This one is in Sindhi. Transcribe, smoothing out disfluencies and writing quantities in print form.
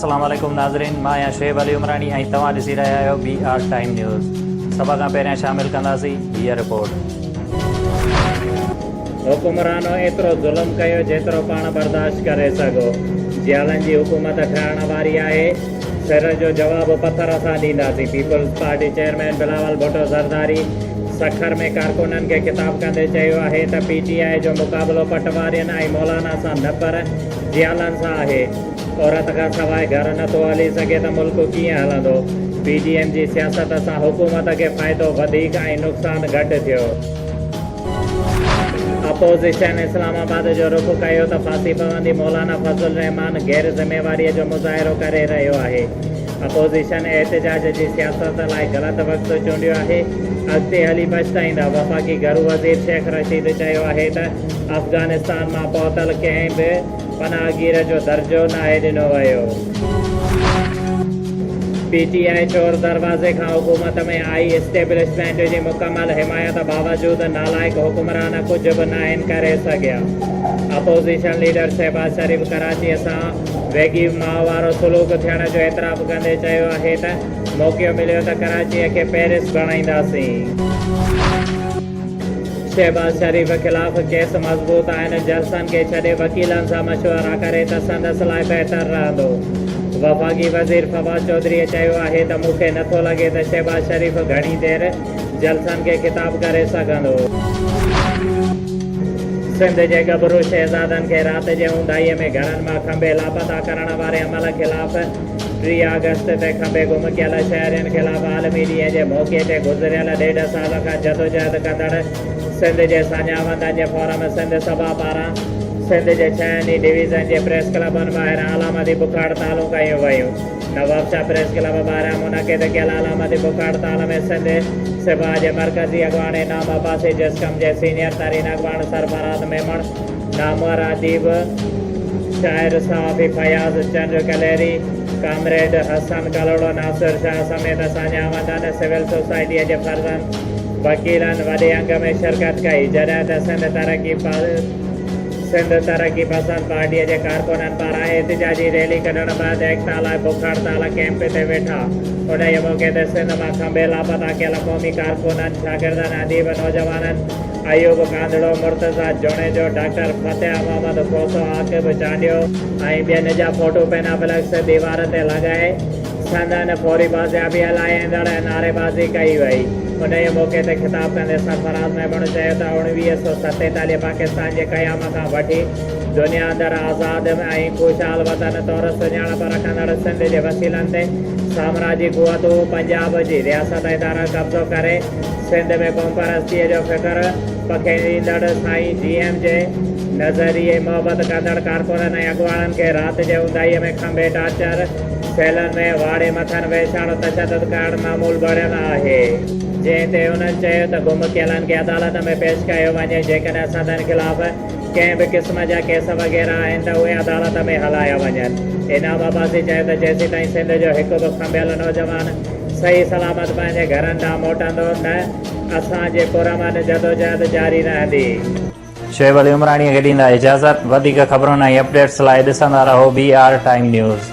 السلام عليڪم ناظرين مان آهيان شعيب علي عمراڻي ۽ توهان ڏسي رهيا آهيو بي آر ٽائيم نيوز سڀ کان پهريان شامل ڪنداسين هيء رپورٽ. حڪمرانو ايترو ظلم ڪيو جيترو پاڻ برداشت ڪري سگهو جيالن جي حڪومت ٺاهڻ واري آهي سر جو جواب پٿر سان ڏينداسين peoples party chairman Bilawal Bhutto Zardari Sukkur ۾ ڪارڪنن کي خطاب ڪندي چيو آهي ته پي ٽي آء جو مقابلو پٽوارين ۽ مولانا سان نه پر جيالن سان آهي، عورت کان سواء گهر نه ٿو هلي سگهي ته ملڪ ڪيئن هلندو، پي ڊي ايم جي سياست سان حڪومت کي فائدو وڌيڪ ۽ نقصان گهٽ ٿيو. اپوزيشن اسلام آباد جو رخ ڪيو ته ڦاسي پوندي، مولانا فضل الرحمان غير ذميواري جو مظاهرو ڪري رهيو آهي، اپوزيشن احتجاج جي سياست لاء غلط وقت چونڊيو آهي، اڳتي هلي پڇتائيندا، وفاقي گهرو وزير شيخ رشيد چيو آهي ته افغانستان مان پهتل ڪنهن به پناهگير جو درجو ناهي ڏنو ويو. پي ٽي آء چور دروازي کان حڪومت ۾ آئي، اسٽيبلشمينٽ جي مڪمل حمايت باوجود نالائق حڪمران ڪجهه به ناهن ڪري سگهيا، اپوزيشن ليڊر شهباز شريف ڪراچيء سان ويڳي ماء وارو سلوڪ ٿيڻ جو اعتراف ڪندي چيو آهي ته موقعو مليو ته ڪراچيء کي پيرس بڻائينداسين. شهباز شريف خلاف ڪيس مضبوط آهن، جلسن کي ڇڏي وڪيلن سان مشورا ڪري ته سندس لاء بهتر رهندو. وفاقي وزير فواد چوڌريء چيو آهي ته مون کي نٿو لڳي ته شهباز شريف گهڻي دير جلسن کي خطاب ڪري سگهندو. سنڌ جي ڳڀرو شهزادن کي رات جي اونداهيء ۾ گهرن مان کنڀي لاپتا ڪرڻ واري عمل خلاف 30 آگسٽ تي کنڀي گم ڪيل شهرين خلاف عالمي ڏينهن جي موقعي تي گذريل ڏيڍ سال کان جدوجهد ڪندڙ سنڌ جي ساڃاهوندن جي فورم سنڌ سڀا پاران سنڌ جي ڇهن ئي ڊويزن جي پريس ڪلبن ٻاهران علامتي بک هڙتالون ڪيون ويون. نوابشاهه پريس ڪلب ٻاهران منعقد ڪيل علامتي بک هڙتال ۾ سنڌ سڀا جي مرڪزي اڳواڻ انعام عباسي، جسقم جي سينيئر ترين اڳواڻ سرفراز ميمڻ، نامور اديب، شاعر صحافي فياض چنڊ ڪليري، ڪامريڊ حسن ڪلهوڙو، ناصر شاهه سميت ساڃاهوندن، سول سوسائٽيء جي فرزند، وڪيلن وڏي انگ ۾ شرڪت ڪئي، جڏهن ته سنڌ ترقي سنڌ ترقي پسند پارٽيء جي ڪارڪنن پاران احتجاجي ريلي ڪڍڻ بعد ايڪتا لاء بک هڙتال ڪئمپ تي ويٺا. انهيء موقعي تي سنڌ مان کنڀي لاپتا ڪيل قومي ڪارڪنن، شاگردن، اديب، نوجوانن، ايوب ڪانڌڙو، مرتضيٰ جوڻيجو، ڊاڪٽر فتح محمد کوسو، عاقب چانڊيو ۽ ٻين جا فوٽو پينافلڪس ديوار تي لڳائي سندن فوري بازيابيء لاء ايندڙ نعريبازي ڪئي وئي. انهيء موقعي تي خطاب ڪندي سرفراز ميمڻ چيو ته 1947 پاڪستان جي قيام کان وٺي دنيا اندر آزاد ۽ خوشحال وطن طور سڃاڻپ رکندڙ سنڌ جي وسيلن تي سامراجي قوتون پنجاب جي رياست ادارا قبضو ڪري سنڌ ۾ قومپرستيء جو فڪر پکيڙيندڙ سائين جي ايم جي نظريي محبت ڪندڙ ڪارڪنن ۽ اڳواڻن کي رات جي اونداهيء ۾ کنڀي ٽارچر سيلن ۾ واڙي مٿن وحشاڻو تشدد ڪرڻ معمول بڻيل آهي. جنهن تي انهن چيو ته گم ڪيلن کي عدالت ۾ پيش ڪيو وڃي جيڪڏهن سندن خلاف ڪنهن به قسم جا ڪيس وغيره آهن ته اهي عدالت ۾ هلايا وڃن. انعام عباسي چيو ته جيسيتائين سنڌ جو هڪ به کنڀيل نوجوان صحيح سلامت پنهنجي گهرن ڏانهن موٽندو نه اسان جي پرامن جدوجهد جاري رهندي. شعيب علي عمراڻيء کي ڏيندا اجازت. وڌيڪ خبرن ۽ اپڊيٽس لاء ڏسندا رهو بي آر ٽائيم نيوز.